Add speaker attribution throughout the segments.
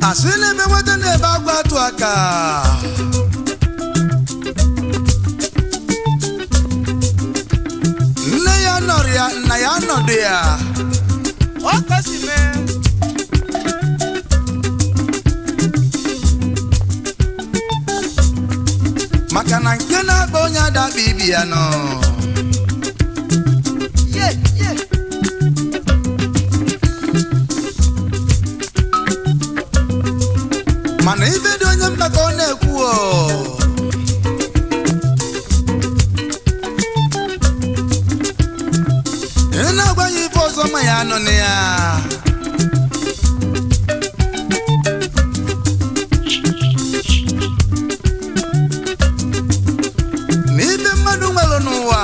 Speaker 1: Asị na-eme nweta na-ebe agwa atụ aka. Nne ya nọrọ ya, nna ya nọdụ ya.
Speaker 2: Ọ ka si mee.
Speaker 1: Maka na nke na-akpa onye adakpa ibi ya nọ.
Speaker 2: Ye, ye.
Speaker 1: Mana ife dị onye mkpa ka ọ na-ekwu o. Ị na-agwa ya ife ọzọ ma ya anụ na ya. Na ife mmadụ nwere n'ụwa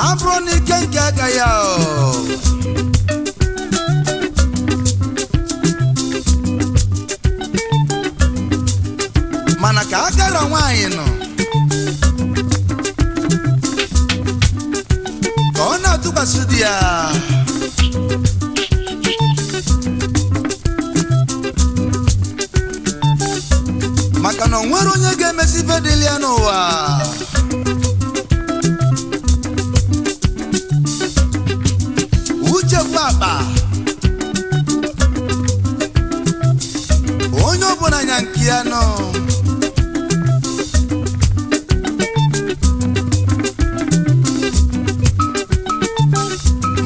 Speaker 1: abụrụ n'ike nke aka ya o. Mana ka akara nwaanyị nọ ka ọ na-atụkwasị di ya, maka na o nwere onye ga-emesi ife dịrị ya n'ụwa. Uche bụ akpa onye ọbụla nya nke ya nọ.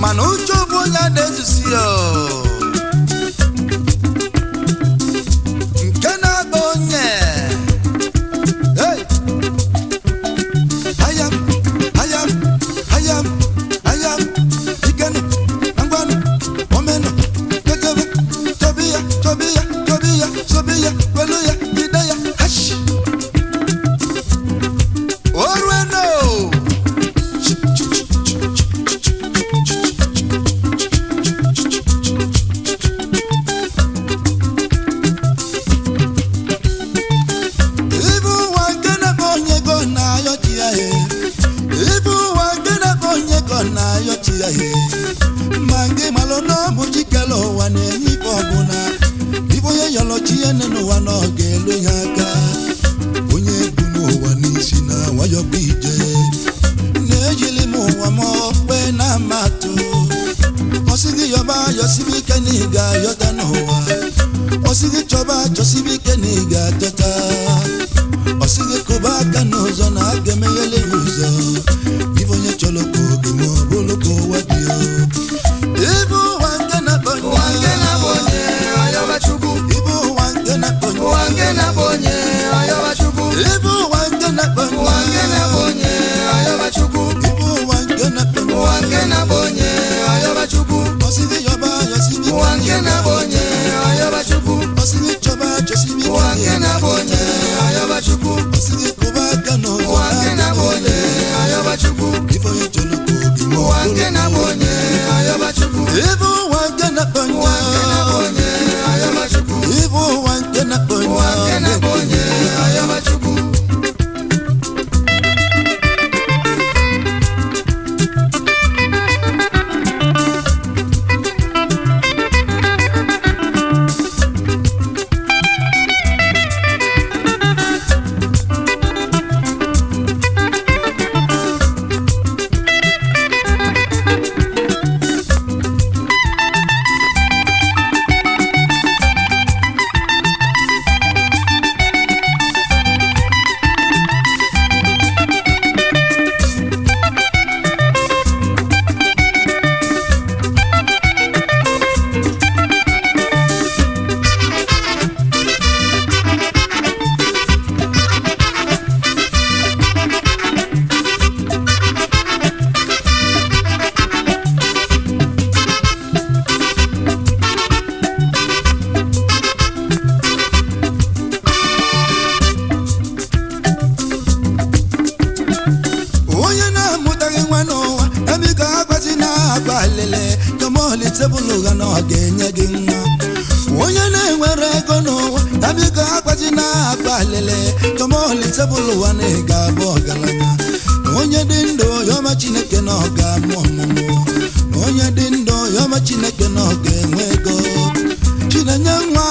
Speaker 1: Mana uche bụ onye a na-ezusi ya o. Nke na-agba onye. Hey! Ayam, ayam, ayam, ayam, ikenu, ngwanu, omenu, kekebe, tobiya, tobiya, tobiya, sobiya, weluya, ideya, hash. Orueno! Ibu ụwa nke na-akpọ onye go na-ayọchi ya he. Ibu ụwa nke na-akpọ onye go na-ayọchi ya he. Ma nke malụ na ọ bụ Chikere ụwa na-enye ife ọbụla. Ife onye yọrọ chi ya nne n'ụwa na ọ ga-elu ya aka. Onye bu n'ụwa n'isi na nwayọkwa ije. Na-ejili m ụwa m okpe na amatụ. Ọ sị gị yọba yọsibe ike na ị ga-ayọta n'ụwa. Ọ sị gị chọba chọsibe ike na ị ga-achọta. Ọ sị gị kụba aka n'ụzọ na a ga-emeghele ya ụzọ. Ife onye chọrọ ka oge ma ọ bụrụ ka ụwa dị o. Ibe ụwa nke na-akpọ onye.
Speaker 2: Ụwa nke na-akpọ onye, ayọba Chukwu.
Speaker 1: Ibe ụwa nke na-akpọ onye.
Speaker 2: Ụwa nke na-akpọ onye, ayọba Chukwu.
Speaker 1: Ibe ụwa nke na-akpọ onye.
Speaker 2: Ụwa nke na-akpọ onye, ayọba Chukwu.
Speaker 1: Ibe ụwa nke na-akpọ onye.
Speaker 2: Ụwa nke na-akpọ onye, ayọba Chukwu.
Speaker 1: Ọ sị gị yọba yọsibe ike
Speaker 2: Ụwa
Speaker 1: na ị
Speaker 2: nke na-akpọ onye, ayọba Chukwu.
Speaker 1: Ọ sị gị chọba chọsibe ike
Speaker 2: Ụwa
Speaker 1: na ị
Speaker 2: nke na-akpọ onye, ayọba Chukwu.
Speaker 1: Ọ sị gị kụba aka n'ụzọ
Speaker 2: Ụwa
Speaker 1: na
Speaker 2: nke
Speaker 1: a
Speaker 2: na-akpọ onye, ayọba Chukwu.
Speaker 1: Ife onye chọrọ ka oge ma ọ
Speaker 2: Ụwa
Speaker 1: bụrụ
Speaker 2: nke
Speaker 1: ka
Speaker 2: na-akpọ
Speaker 1: ụwa
Speaker 2: onye, ayọba Chukwu.
Speaker 1: Ibe ụwa nke na-akpọ onye.
Speaker 2: Ụwa nke na-akpọ onye, ayọba Chukwu.
Speaker 1: Ibe ụwa nke na-akpọ onye.
Speaker 2: Ụwa nke na-akpọ onye, ayọba Chukwu.
Speaker 1: Onye na-amụtaghị nwa n'ụwa, ebiko akwazi na-akwa alele jọmọli tebụl ụgha na ọ ga-enye gị nwa. Onye na-enwere ego n'ụwa, ebiko akwazi na-akwa alele jọmọli tebụl ụwa na ị ga-abụ ọgaranya. Onye dị ndụ yọma Chineke na ọ ga-amụ ọmụmụ. Onye dị ndụ yọma. yọba Chineke na ọ ga-enwe ego. Chinenye nwa,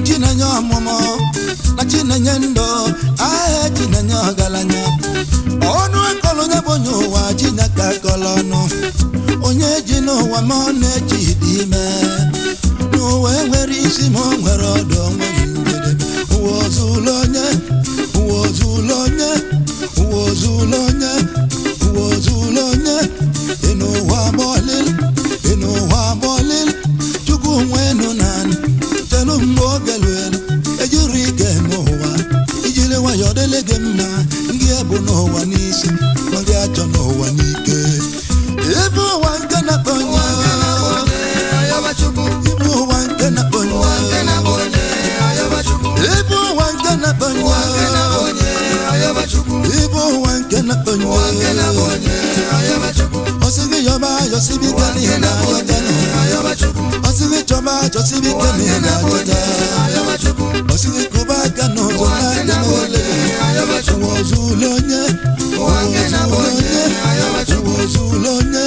Speaker 1: Chinenye ọmụmụ, na Chinenye ndụ ahịa, Chinenye ọgaranya. Ọnụ akọlụ onye bụ onye ụwa, Chineke akọlụ ọnụ onye ji n'ụwa, ma ọ na-eji dị ime n'ụwa enwere isi, ma o nwere ọdụ, onweghị njedebe. Ụwa ozula onye, ụwa ozula onye, ụwa ozula onye, ụwa ozula onye. Ịnụ ụwa bọlịl, ịnụ ụwa bọlịl. Chukwu nwenu naanị chelu mgbe oge luelu. Ejiri ike eme ụwa, ijiri nwayọọ dịrị gị mma. Ndị ebu n'ụwa n'isi, ma ndị achọ n'ụwa n'ike. Ibu ụwa nke na-akpọ onye, ibu ụwa nke na-akpọ onye, ibu ụwa nke na-akpọ onye, ibu ụwa nke na-akpọ onye. Ọsị gị yọba, yọsibike n'ihi na ayọta. Ọsị gị chọba, chọsibike n'ihi na ayọta. Ọsị gị kụba aka n'ụzọ na-adị n'ole. Ụwa ozula onye, ụwa ozula onye, ụwa ozula onye,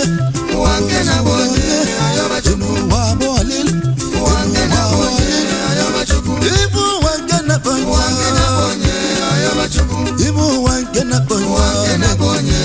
Speaker 1: ụwa ozula onye. Ịnụ ụwa bọọlịl, ịnụ ụwa bọọlịl. Ibu ụwa nke na-akpọ onye, ibu ụwa nke na-akpọ onye.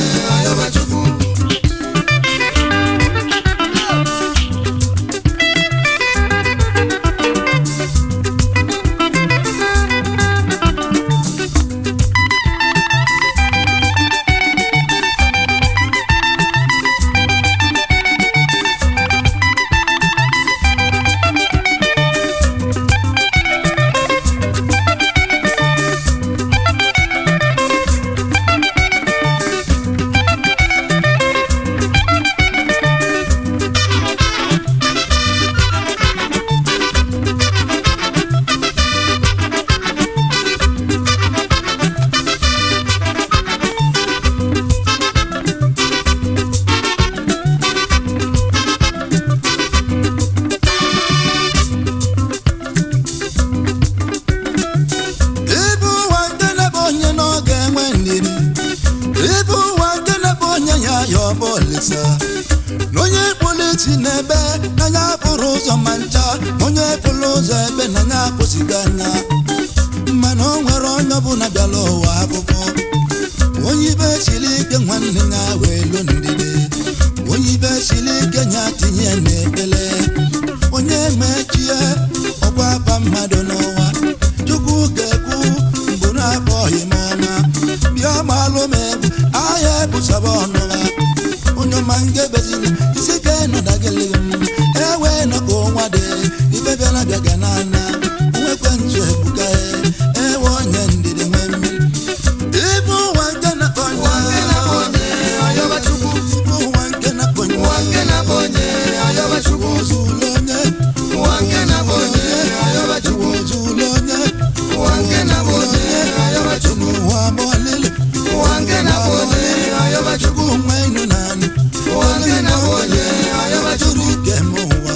Speaker 1: Ibu ụwa nke na-ebe onye na ọ ga-enwe ndidi. Ibu ụwa nke na-ebe onye ya ya ọbụ olisa na onye kpụrụ isi n'ebe n'anya pụrụ ụzọ ma ncha, onye pụrụ ụzọ ebe n'anya apụsigo anya. Mana o nwere onye ọbụla bịara ụwa afụfụ. Onye ibe siri ike, nwanne ya wee lu ndidi. Onye ibe siri ike, ya tinye ya n'ekpele. Onye mechie ọkwa afa mmadụ n'ụwa, Chukwu ga-ekwu mbụ na-akpọghị m ọma. Bịa malụ m egwu ahịa ebusaba ọnụma. Onye ọma nke bezina isi ka ịnọdagịlị m ewe nọ ka ụnwa dị ibe bịara bịa ga n'ana nwekwe ntu ebuka. Ewe onye ndidi nwe mmiri. Ibu ụwa nke na-akpọ onye, ibu ụwa nke na-akpọ onye, ozula onye, ozula onye, ụwa bọlịlị. Chukwu nwe inu naanị jụrụ ike m ụwa.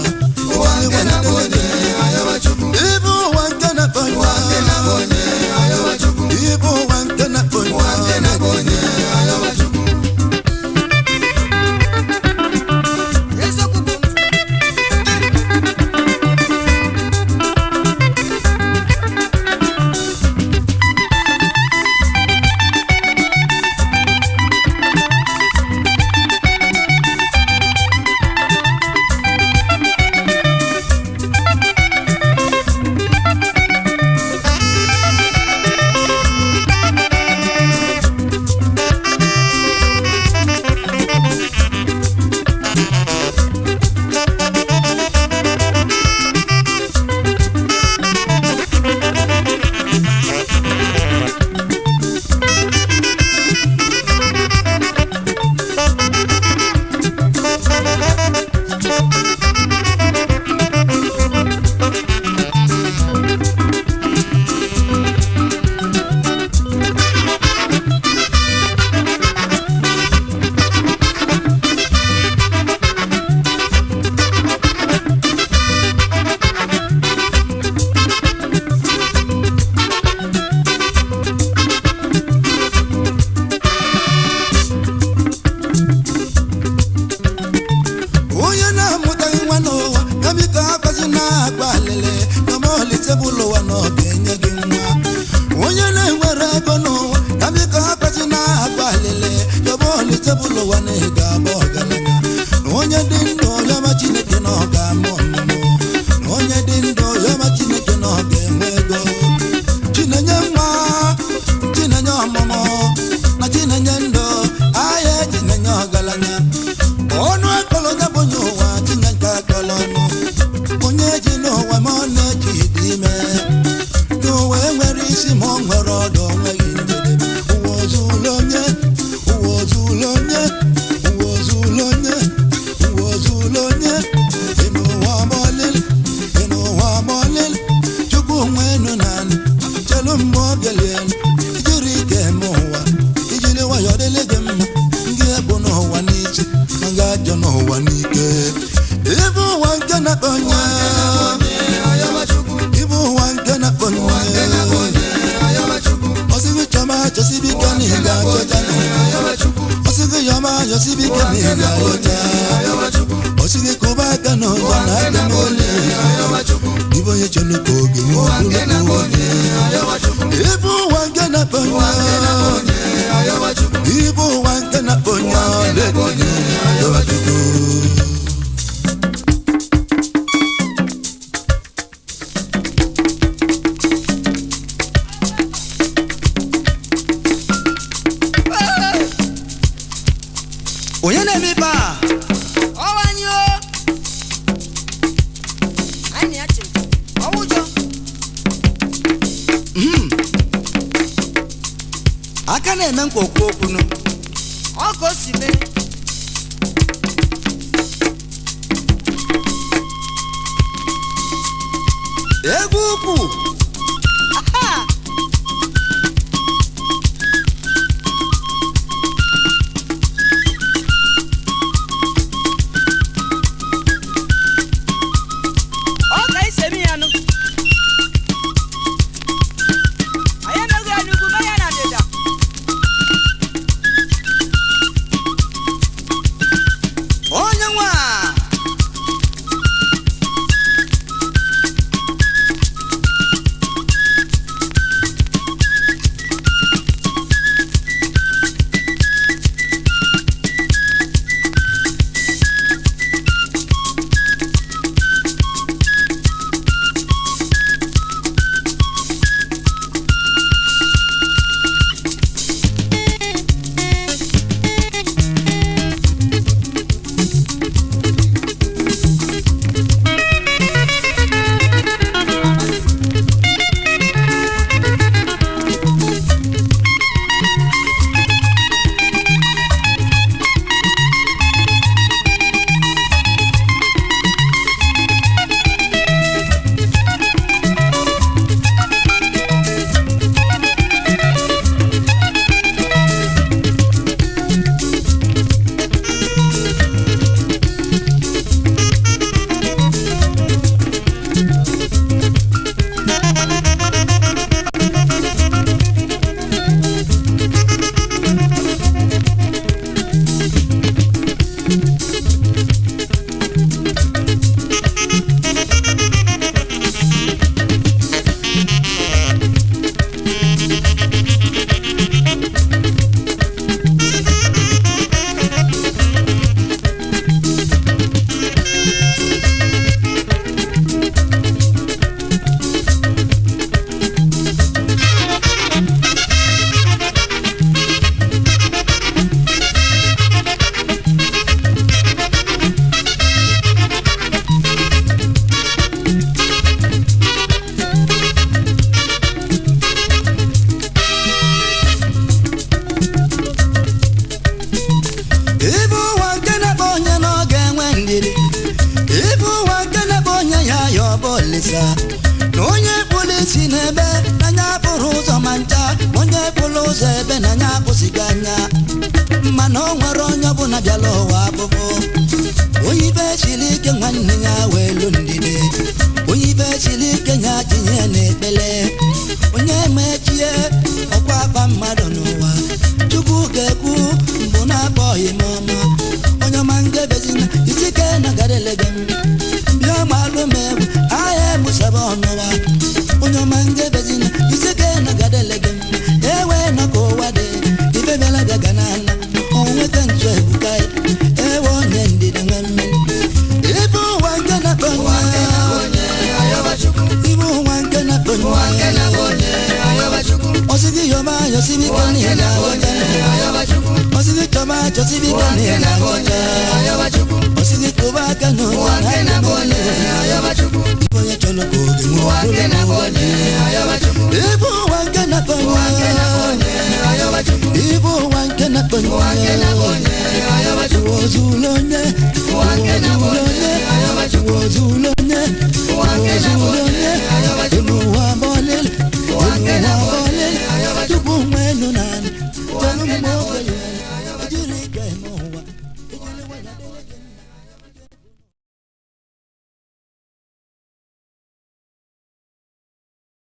Speaker 1: rie ijiri ike eme ụwa ijiri nwayọ dịrị gị mma ndị ekpu n'ụwa n'iche ma nga ajọ n'ụwa n'ike ibu ụwa nke na-akpọ onye ibu ụwa nke na-akpọ onye ọsịgị chọma chọsibi ike na ị ga-achọta ọsịgị yọma yọsibi ike na ị ga-ayọta ọsịgị kụba aka n'ụzọ na aka n'ole ibu onye chọrọ ka oge nwee ibu ụwa nke na-akpọ onye ibu ụwa nke na-akpọ onye ọlẹ́dẹ̀ẹ́ yọba Chukwu.
Speaker 3: Onye na-eme ibe a?
Speaker 4: Ọwa anyị o. Anyị na ya chịrị. Ọwa ụjọ.
Speaker 3: Aka na-eme nkwa okwu okwu nụ.
Speaker 4: Ọ ka o si mee.
Speaker 3: Egwu ukwu.
Speaker 4: Aha! Ọ ka isi eme ya nụ. Anyị emeghị ya n'ugwu, mee ya na ndịda.
Speaker 3: Onye nwe a. Ibu ụwa nke na-akpọ onye na ọ ga-enwe ndidi. Ibu ụwa nke na-akpọ onye ya ya ọ bụ Olisa. Na onye kpụrụ isi n'ebe n'anya pụrụ ụzọ ma ncha, onye kpụrụ ụzọ ebe n'anya akwụsịghị anya. Mana o nwere onye ọbụla bịara ụwa abụbụ. Onye ibe siri ike nwanne ya wee lu ndidi. Onye ibe siri ike ya tinye n'ekpele. Onye mechie ọkwa akpa mmadụ n'ụwa. Chukwu ga-ekwu mbụ na-akpọghị m ọma. Onye ọma ngebezina isi ike na garelege m. Bịa gbalụ m egwu ahịa emusaba ọnụwa. Onye ọma ngebezina isi ike na garelege m. Ewe nọ ka ụwa dị ife bịara bịa ga n'ala. Onweta ntu ebuka ewe onye ndidi nwe mmeri. Ibu ụwa nke na-akpọ onye. Ibu ụwa nke na-akpọ onye. Ọsịgị yọba yọsịbị ka n'ihe na-aghọta. Ọsịgị chọba chọsịbị ka n'ihe na-aghọta. Ọsịgị kụba aka n'ụzọ na aka n'ole. Ibu onye chọrọ ka oge nwee ọbụla. Ibu ụwa nke na-akpọ onye. Ibu ụwa nke na-akpọ onye. Ozulu onye. Ozulu onye. Ozulu onye. Ozulu onye. Elu ụwa bọlịlị. Elu ụwa bọlịlị. eme okenye, ejiri ike eme ụwa, ejiri nwayọ debe.